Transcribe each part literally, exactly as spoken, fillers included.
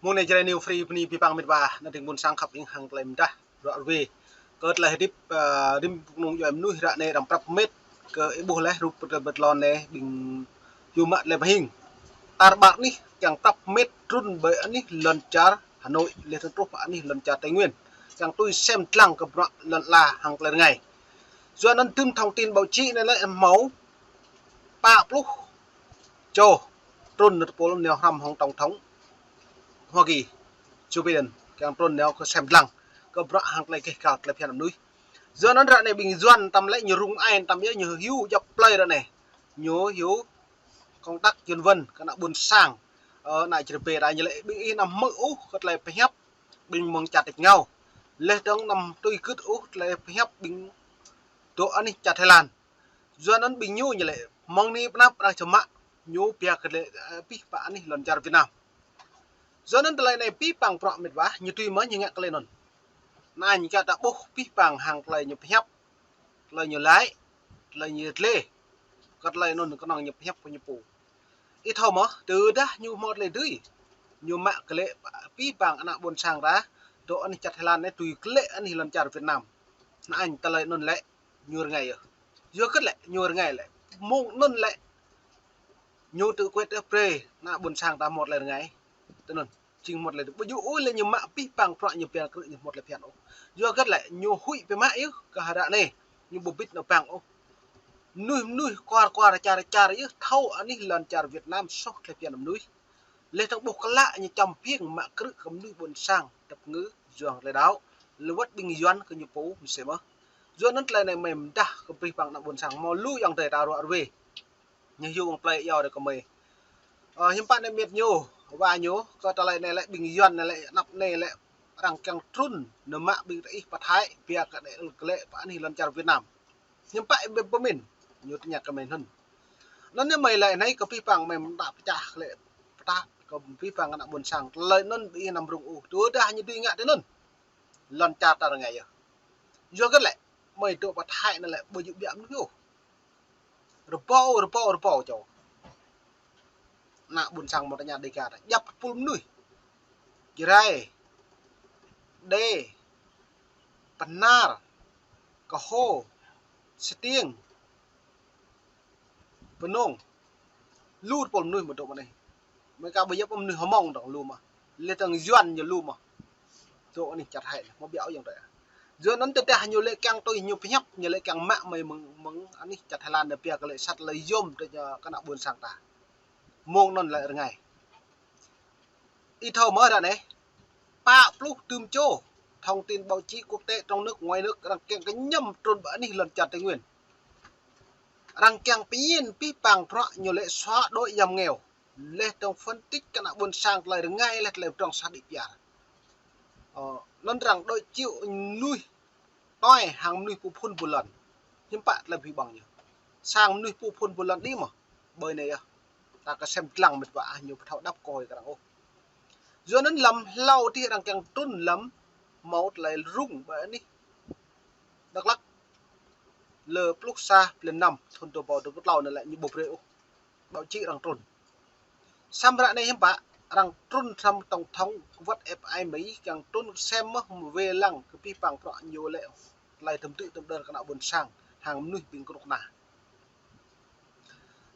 Mơ̆ng anai Jrai New Free bơni abih bang met wa, ană tring ƀôn sang khăp ing hăng tơlơi mơdah ruă rơwe. Kơ tơlơi hơdip, ơ, rĭm kơnung djuai mơnuih ră anai arăng prăp met, kơ ih ƀuh laih rup pơtơl pơtlon anai ƀing yua mă tơlơi pơhing. Tar ƀar anih kiăng prăp met trŭn ƀơi anih lŏn čar Hà Nội, laih dơ̆ng truh pơ anih lŏn čar Tây Nguyên. Kiăng tui sem lăng kơ bruă lŏn ala hăng tơlơi rơngai. Yua anŭn tơm thông tin báo chí anai lĕ hmâo pă pluh čô trŭn nao tơpul nao hrŏm hăng tổng thống Hoa Kỳ, Joe Biden, kiăng trŭn nao kơ sem lăng kơ bruă hăng tơlơi keh kal tơlơi phiăn mơnuih. Yua anŭn ră anai ƀing Yuan tăm lĕ ñu rŭng ai tăm yơh, ñu hyu djŏp plơi ră anai. Ñu hyu kông tăk Yuan Vân kơ ană ƀôn sang, ơ, ană Jrai Bê ta ñu lĕ ƀing ih anăm hmư̆ ôh kơ tơlơi pơhiăp ƀing mơ̆ng čar tač rơngiao. Laih dơ̆ng anăm tui gưt ôh tơlơi pơhiăp ƀing dŏ anih čar Thái Lan. Yua anŭn ƀing ñu ñu lĕ mơ̆ng anai pơ anăp arăng čơmă ñu pia kơ lĕ, ơ, abih bang anih lŏn čar Việt Nam. Yua anŭn tơlơi anai abih bang bruă met wa ñu tui mơ̆ ñu ngă kơ tơlơi anŭn. Anŭn ñu kiăng ta ƀuh abih bang hăng tơlơi ñu pơhiăp, tơlơi ñu laĭ, tơlơi ñu tơlơi. Kơ tơlơi anŭn kơnơ̆ng ñu pơhiăp kơ ñu pô. Ih thâo mơ̆, tơdah ñu hmâo tơlơi dưi, ñu mă kơ lĕ abih bang ană ƀôn sang ta dŏ anih čar Thái Lan anai tui kơ lĕ anih lŏn čar Việt Nam. Anŭn tơlơi anŭn lĕ ñu rơngai yơh. Yua hơget lĕ ñu rơngai lĕ? Mơ̆ng anŭn lĕ ñu tự quyết yơh brơi ană ƀôn sang ta hmâo tơlơi rơngai. Tui anŭn, jing hmâo tơlơi ƀu djơ̆ ôh lĕ ñu mă abih bang bruă ñu pia krư̆ ñu hmâo tơlơi phiăn ôh. Yua hơget lĕ ñu huĭ biă mă yơh kơ ră anai ñu ƀu bit nao păng ôh. Mơnuih mơnuih kuar kuar čar čar yơh thâo anih lŏn čar Việt Nam soh tơlơi phiăn mơnuih. Laih dơ̆ng ƀuh klă ñu čăm phiêng mă krư̆ kơ mơnuih ƀôn sang tơpă ngư yuang tơlơi đaŏ. Lơwơ̆t ƀing Yuan kơ ñu pô mơsĕ mơ̆. Yua anŭn tơlơi anai mơi mơdah kơ abih bang ană ƀôn sang hmâo lu ayŏng adơi ta ruă rơwe. Ñu hyu ƀơi plơi iâu đơi kơ mơi. Ơ, hiư̆m pă anai met ñu, wa ñu, kơ tơlơi anai lĕ ƀing Yuan anai lĕ anăp anai lĕ arăng kiăng trŭn nao mă ƀing ta ih pơ Thái, pia kơ đe ul kơ lĕ pơ anih lŏn čar Việt Nam. Hiư̆m pă ih ƀuh pơmĭn, ñu tơña kơ mơi anŭn. Anŭn anai mơi lĕ anai kơ abih bang mơi mơtă pơčah lĕ pơtă kơ abih bang ană ƀôn sang. Tơlơi anŭn ƀing ih anăm rŭng ôh. Tơdah ñu dưi ngă tui anŭn, lŏn čar ta rơngai yơh. Yua hơget lĕ, mơi dŏ pơ Thái anai lĕ ƀu djơ̆ biă mơnuih ôh. Rơbâo, rơbâo, rơbâo čô. Ană ƀôn sang hmâo tơña Dega ta. Djăp tơpul mơnuih. Jrai, Đê, Bahnar, Kơho, Stiêng, Bơnông. Lu tơpul mơnuih mơ̆ dŏ mơ̆ng anai. Mơi ka ƀu djơ̆ mơnuih Hmông dơ̆ng lu mơ̆. Laih dơ̆ng Yuan ñu lu mơ̆. Dŏ anih čar Thái anai, hmâo biă ôh ayŏng adơi. Yua anŭn tơdah ñu lĕ kiăng tui ñu pơhiăp, ñu lĕ kiăng mă mơi mơ̆ng, mơ̆ng anih čar Thái Lan anai pia kơ lĕ sat lĕ yôm tơ kơ ană ƀôn sang ta. Mơ̆ng anŭn lĕ rơngai. Ih thâo mơ̆ ră anai, pă pluh tơm čô, thông tin báo chí quốc tế trong nước ngoài nước arăng kiăng kơ ñăm trŭn pơ anih lŏn čar Tây Nguyên. Arăng kiăng pơñen abih bang bruă ñu lĕ xóa đói giảm nghèo. Laih dơ̆ng phân tích kơ ană ƀôn sang tơlơi rơngai laih tơlơi pơdrŏng sa đĭ piar. Ơ, anŭn arăng đuaĭ čư̆ mơnuih tui hăng mơnuih pơphun ƀu lŏn. Hiư̆m pă tơlơi abih bang ñu. Sang mơnuih pơphun ƀu lŏn đĭ mơ̆. Ƀơi anai yơh. Ta kơ sem lăng met wa ah ñu pơthâo đăp kơ ih kơ arăng ôh. Yua anŭn lăm hlâo adih arăng kiăng trŭn lăm hmâo tơlơi rŭng ƀơi anih Dak Lak. Lơ pluh sa blan năm thŭn dua rơbâo dua pluh klâo anai lĕ ñu ƀu brơi ôh. Báo chí arăng trŭn. Samơ̆ ră anai hiư̆m pă, arăng trŭn samơ̆ tổng thống wơ̆t ép ai Mỹ kiăng trŭn sem mơ̆ wai lăng kơ abih bang bruă ñu lĕ tơlơi tơm tư̆ tơm đơr kơ ană ƀôn sang hăng mơnuih ƀing kơnuk kơna.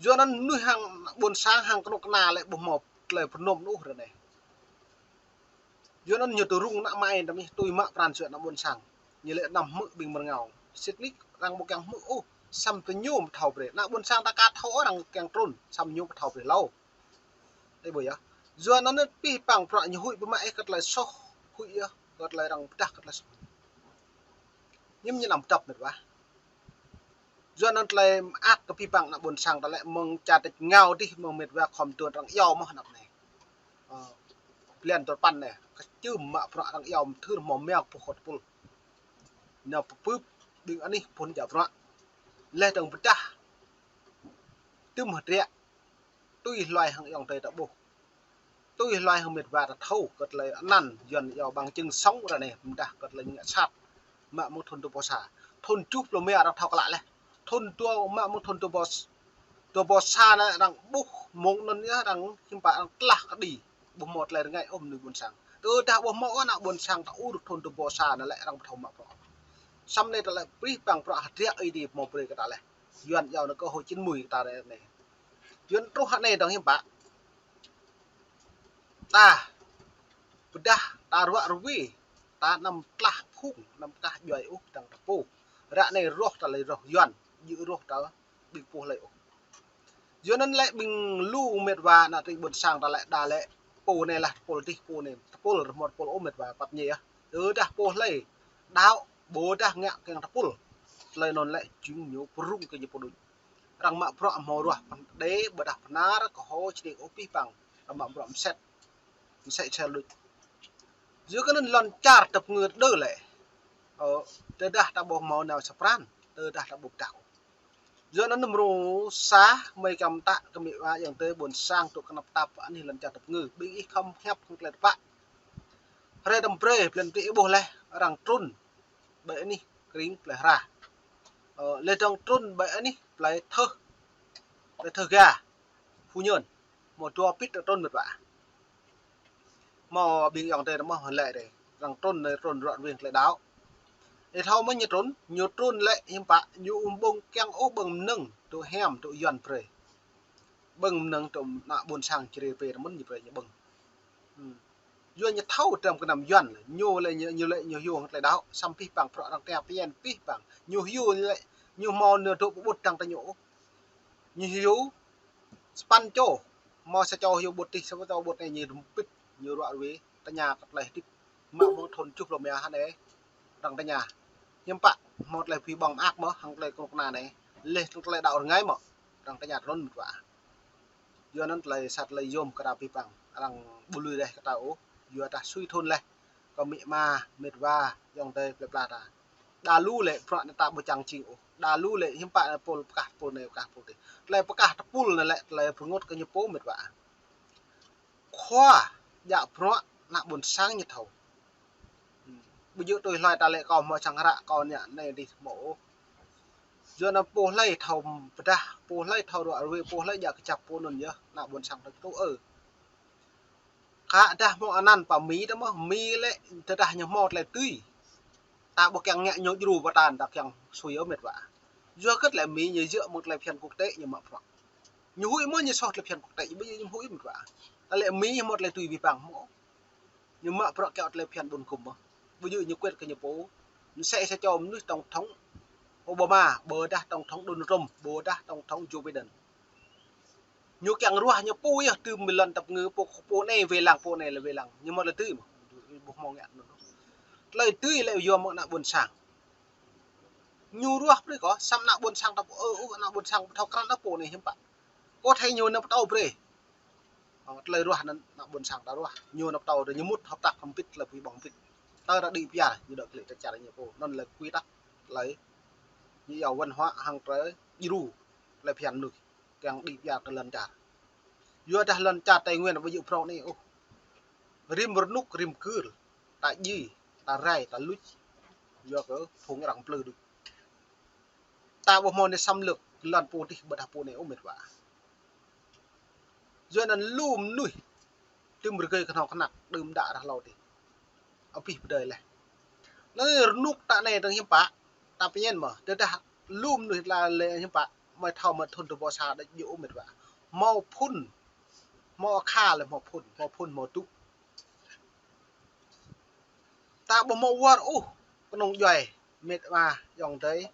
Yua anŭn mơnuih hăng ƀôn sang hăng kơnuk kơna lĕ ƀu hmâo tơlơi pơnôm ôh ră anai. Yua anŭn ñu tơ rŭng ană mai tơmih tui mă pran jua ană ƀôn sang. Ñu lĕ anăm hmư̆ ƀing mơrngao. Sĭt nik arăng ƀu kiăng hmư̆ ôh. Samơ̆ tơ ñu mơ̆ thâo brơi. Ană ƀôn sang ta ka thâo arăng kiăng trŭn. Samơ̆ ñu mơ̆ thâo brơi hlâo. Ih ƀuh yơh. Yua anŭn abih bang bruă ñu huĭ biă mă ih kơ tơlơi soh. Huĭ yơh. Kơ tơlơi arăng pơdah kơ tơlơi soh. Ñim ñu anăm pơdăp met wa. Yua anŭn tơlơi mơak kơ abih bang ană ƀôn sang ta lĕ mơ̆ng čar tač rơngiao adih mơ̆ng met wa khŏm tuan arăng iâu mơ̆ anăp anai. Ơ, blan dua rơpăn anai, kơčưm mă bruă arăng iâu mơthưr hmâo mơ̆ng pơkhŏt pul. Nao pơpưp ƀing anih phun djă bruă. Laih dơ̆ng pơdah. Tơm hơdră. Tui hluai hăng ayŏng adơi ta ƀuh. Tui hluai hăng met wa ta thâo kơ tơlơi anăn Yuan iâu bằng chứng sống ră anai pơdah kơ tơlơi ngă sat. Mă mơ̆ng thŭn dua rơbâo sa. Thŭn tơjuh pluh rơma arăng thâo klă laih. Thŭn dua mă mơ̆ng thŭn dua rơbâo s-, dua rơbâo sa anai arăng ƀuh mơ̆ng anŭn yơh arăng hiư̆m pă arăng tơlah kơđi. Ƀu hmâo tơlơi rơngai ôh mơnuih ƀôn sang. Tơdah ƀu hmâo ană ƀôn sang ta ur thun tơpul sa anai lĕ arăng ƀu thâo mă bruă. Samơ̆ anai ta lĕ prih păng bruă hơdră Ơi Adai hmâo brơi kơ ta lĕ. Yuan yua anai kơ hôi čin mui kơ ta anai. Yuan truh anai dong hiư̆m pă. Ta pơdah ta ruă rơwe, ta anăm tlah phung, anăm kah djuai ôh tơdang ta pô. Ră anai rŏh ta lĕ rŏh Yuan, djơ̆ rŏh ta ƀing pô hlơi ôh. Yua anŭn lĕ ƀing lu mĕt wa ană tring ƀôn sang ta lĕ đa lĕ pô anai lah tơpul dih pô anai, tơpul rơmut tơpul ôh mĕt wa păt ñe yơh. Tơdah pô hlơi đaŏ ƀôdah ngă kiăng tơpul. Tơlơi anŭn lĕ jing ñu pơrŭng kơ ñu pô đôč. Arăng mă bruă hmâo ruah pơđe ƀôdah pơnar kơ hô čơđeng ôh pih păng. Arăng mă bruă mơsĕt. Mơsĕt sel đôč. Yua kơ anŭn lŏn čar tơpơngư đơ lĕ. Ơ, tơdah ta ƀu hmâo nao sa pran, tơdah ta ƀu pơdah ôh. Yua anŭn mrô sa mơi kăm tă kơ mĕt wa ayŏng adơi ƀôn sang tŭ kơnăp tap anih lŏn čar tơpơngư. Ƀing ih khŏm hiăp hăng tơlơi tơpă. Hrơi tơm brơi, blan tui ih ƀuh leh, arăng trŭn ƀơi anih kring plei Hra. Ơ, leh dong trŭn ƀơi anih plei Thơh, plei Thơh Ga, Phú Nhơn. Hmâo dua pit trŭn mĕt wa. Hmâo ƀing ayŏng adơi mơ̆ hơlĕ dêh. Arăng trŭn anai trŭn ruă rơwe tơlơi đaŏ. Ih thâo mơ̆ ñu trŭn, ñu trŭn lĕ hiư̆m pă, ñu ƀơ̆ng kiăng ôh ƀơ̆ng mơnơ̆ng, tŭ hiam, tŭ Yuan brơi. Ƀơ̆ng mơnơ̆ng tŭ ană ƀôn sang čre pê rơmŭn ñu brơi ñu ƀơ̆ng. Hmm. Yua ñu thâo tơdang kơnăm Yuan lĕ, ñu lĕ ñu, ñu lĕ ñu hyu hăng tơlơi đaŏ, samơ̆ pih păng bruă arăng tia pien pih păng. Ñu hyu lĕ, ñu hmâo nao dŏ pơƀut tang tơ ñu ôh. Ñu hyu, sapăn čô, hmâo sa čô hyu ƀut tih, sa čô ƀut anai ñu rơmpit, ñu ruă rơwe, tơña kơ tơlơi hơdip. Mă mơ̆ng thun tơjuh pluh rơma hă anai, arăng tơña. Hiư̆m pă, hmâo tơlơi phi ƀơ̆ng mơak mơ̆, hăng tơlơi kơnuk kơna anai. Leh tơlơi đaŏ rơngai mơ̆, arăng tơña trŭn mĕt wa. Yua anŭn tơlơi sat tơlơi yôm kơ ta pih păng, arăng ƀu lui leh kơ ta ôh, yua dah sui thun leh. Kơ mĕt ma, mĕt wa, ayŏng adơi plei pla ta. Đa lu lĕ bruă anai ta ƀu čang jing ôh. Đa lu lĕ hiư̆m pă pô pơkah pô anai pơkah pô adih. Tơlơi pơkah tơpul anai lĕ tơlơi pơngôt kơ ñu pô mĕt wa. Khua djă bruă ană ƀôn sang ñu thâo. Ƀu djơ̆ tui hloi ta lĕ kâo hmâo čang hră kâo anai anai dih hmâo ôh. Yua anŭn pô hlơi thâo pơdah, pô hlơi thâo ruă rơwe, pô hlơi djă kơjăp pô anŭn yơh ană ƀôn sang ta tŭ ơ. Kơ dah hmâo anăn pă Mi tơ mơ̆, Mi lĕ tơdah ñu hmâo tơlơi tui. Ta ƀu kiăng ngă ñu djru pơtăn, ta kiăng sui ôh mĕt wa. Yua kơ tơlơi Mi ñu djơ̆ mơ̆ng tơlơi phiăn quốc tế ñu mă bruă. Ñu huĭ mơ̆ ñu soh tơlơi phiăn quốc tế, ƀu djơ̆ ñu huĭ mĕt wa. Ta lĕ Mi ñu hmâo tơlơi tui pih păng hmâo. Ñu mă bruă kiaŏ tơlơi phiăn ƀun gum mơ̆. Ƀu djơ̆ ñu kwĕt kơ ñu pô. Mơsĕ sa čô mơnuih tổng thống Obama, ƀôdah tổng thống Donald Trump, ƀôdah tổng thống Joe Biden. Ñu kiăng ruah ñu pô yơh tơm ƀơi lŏn tơpơngư pô, pô anai wai lăng, pô anai lĕ wai lăng. Ñu hmâo tơlơi tui mơ̆. Ƀu hmâo ngă anŭn. Tơlơi tui lĕ yua mơ̆ng ană ƀôn sang. Ñu ruah brơi kơ, samơ̆ ană ƀôn sang ta ƀu ơ ôh, ană ƀôn sang ƀu thâo krăn ôh pô anai hiư̆m pă. Kơ thâo ñu nao pơtô brơi. Ơ, tơlơi ruah anŭn ană ƀôn sang ta ruah. Ñu nao pơtô brơi, ñu mŭt hơp tăk hơm pit tơlơi pui ƀơ̆ng pit. Tơ ta đĭ pơyar, ñu dŏ klĕ ta čar ñu pô. Anŭn lĕ quy tắc tơlơi. Ñu yua văn hóa hăng tơlơi djru tơlơi phiăn mơnuih. Kiăng đĭ pơyar kơ lŏn čar. Yua dah lŏn čar Tây Nguyên ƀu djơ̆ prŏng anai ôh. Rĭm rơnŭk, rĭm kơl. Ta djai, ta rai, ta luč. Yua kơ phung arăng plư đôč. Ta ƀu hmâo anai xâm lược lŏn pô adih ƀôdah pô anai ôh mĕt wa. Yua anŭn lu mơnuih tơm rơgơi kơhnâo kơhnăk đưm đă rah hlâo adih. Abih pơdơi leh. Anai rơnŭk ta anai tơdang hiư̆m pă, ta pơñen mơ̆, tơdah lu mơnuih tla lĕ hiư̆m pă, mơi thâo mă thun tơpul sa đĕč djơ̆ ôh mĕt wa. Hmâo phŭn, hmâo akha lĕ hmâo phŭn, hmâo phŭn hmâo dŭ. Ta ƀu hmâo wơr ôh, kơnung djuai, mĕt wa, ayŏng adơi,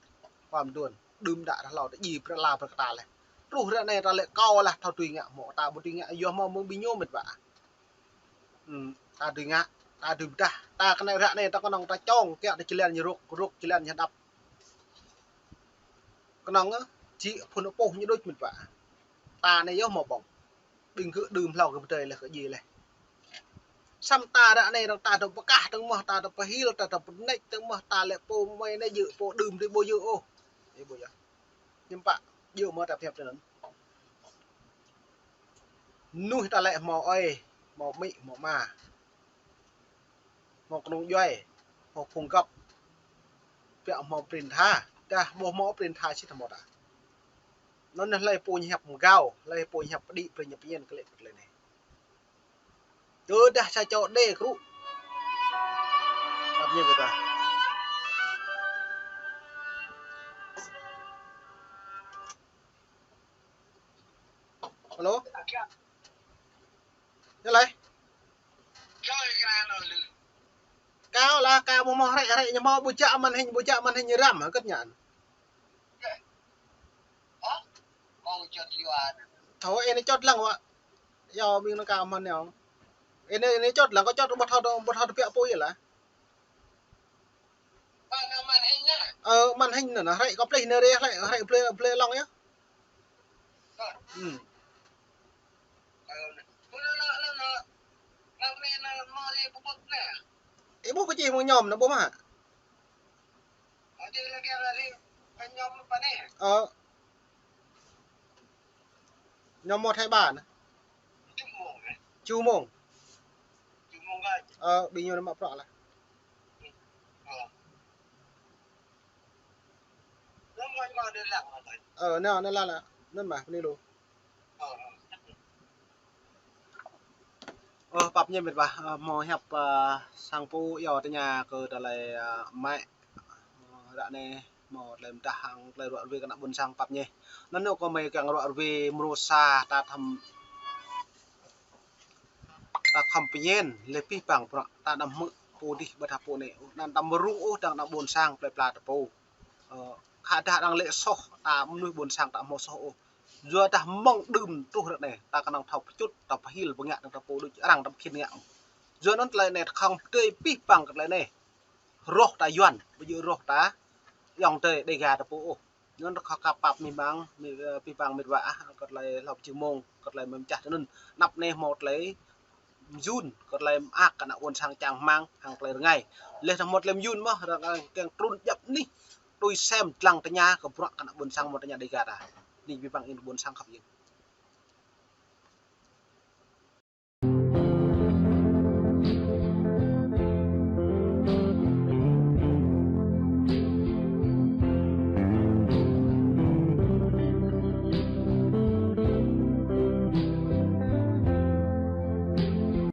khua mơduôn, đưm đă rah hlâo, ta djai brơi la brơi kơta leh. Truh ră anai ta lĕ kâo lah thâo tui ngă hmâo, ta ƀu tui ngă, yua hmâo mơ̆ng ƀing ñu mĕt wa. Hmm, ta dưi ngă, ta dưi pơdah, ta kơnơ̆ng ră anai ta kơnơ̆ng ta čong, kiăng ta jơlan ñu rŏk, rŏk jơlan ñu hơđăp. Kơnơ̆ng, ơ, či phŭn pô ñu đôč mĕt wa. Ta anai yơh hmâo ƀơ̆ng. Ƀing gơ̆ đưm hlâo kơ pơdơi leh kơ djai leh. Samơ̆ ta ră anai dong ta dŏ pơkah dong mơ̆, ta dŏ pơhil, ta dŏ pơneč dong mơ̆, ta lĕ pô mơi anai djơ̆, pô đưm adih ƀu djơ̆ ôh. Ih ƀu djơ̆. Hiư̆m pă, djơ̆ mơ̆ ta pơhiăp tui anŭn. Mơnuih ta lĕ hmâo ơi, hmâo amĭ, hmâo ama. Hmâo kơnung djuai, hmâo phung gŏp. Pioh hmâo prin tha, dah ƀu hmâo prin tha sĭt hmâo ta. Anŭn hlơi pô ñu hiăp mơgao, hlơi pô ñu hiăp pơđĭ, brơi ñu pơñen kơ lĕ pơtlĕ anai. Tơdah sa čô đe kru. Pap ñe bơta. Alo. Ñu laĭ. Kâo lah, kâo ƀu hmâo hrĕ, hrĕ ñu hmâo ƀu jak màn hình, ƀu jak màn hình răm hơget ñan. Thâo ih anai čot lăng wă. Yua ƀing anŭn kâo mơ̆n yơh. Ih anai, ih anai čot lăng, kâo čot ƀu thâo, ƀu thâo tơbiă apui lah. Ơ, màn hình anŭn, hrĕ kâo plih anai rê, hrĕ, hrĕ blơi, blơi lŏng yơh. Hmm. Ih ƀuh kơ čih mơ̆ng ñu anŭn ƀuh mơ̆? Ơ. Ñu mơ̆ Thái Ba anŭn. Ču mông. Ơ, ƀing ñu anŭn mă prăk lah. Ơ, anŭn, anŭn lah lah. Anŭn mơ̆, bơni lu. Ơ, pap ñe mĕt wa, ơ, hmâo hiăp, ơ, sang pô yua tơña kơ tơlơi, ơ, mă, ơ, ră anai hmâo tơlơi pơdah hăng tơlơi ruă ruai kơ ană ƀôn sang pap ñe. Anŭn yơh kơ mơi kiăng ruă ruai mrô sa ta thăm, ta khŏm pơñen lĕ pih pang prăk ta anăm hmư̆ pô dih ƀơi ta pô anai. Anŭn ta mơrŭng ôh dăng ană ƀôn sang plơi pla ta pô. Ơ, khă dah arăng lĕ soh, ta mơnuih ƀôn sang ta hmâo soh ôh. Yua dah mơ̆ng đưm truh ră anai, ta kơnơ̆ng thâo pơčut, ta pơhil pơngă, ta pô đôč arăng ta pơkhĭn ngă. Yua anŭn tơlơi anai khŏm pơdơi pih pang kơ tơlơi anai. Rŏh ta Yuan, ƀu djơ̆ rŏh ta ayŏng adơi Đêga ta pô ôh. Anŭn kâo kơ pap mih mang, mih, ơ, pih pang mĕt wa ah, kơ tơlơi hlâo pơjing mông, kơ tơlơi mơ̆ng čah tơ anŭn. Anăp anai hmâo tơlơi mơyun, kơ tơlơi mơak kơ ană ƀôn sang čang rơmang, hăng tơlơi rơngai. Leh anŭn hmâo tơlơi mơyun mơ̆, ră anai kiăng trŭn djăp anih, tui sem dlăng tơña kơ bruă kơ ană ƀôn sang hmâo tơña Đêga ta. Anih pih pang ƀing ƀôn sang khăp jing.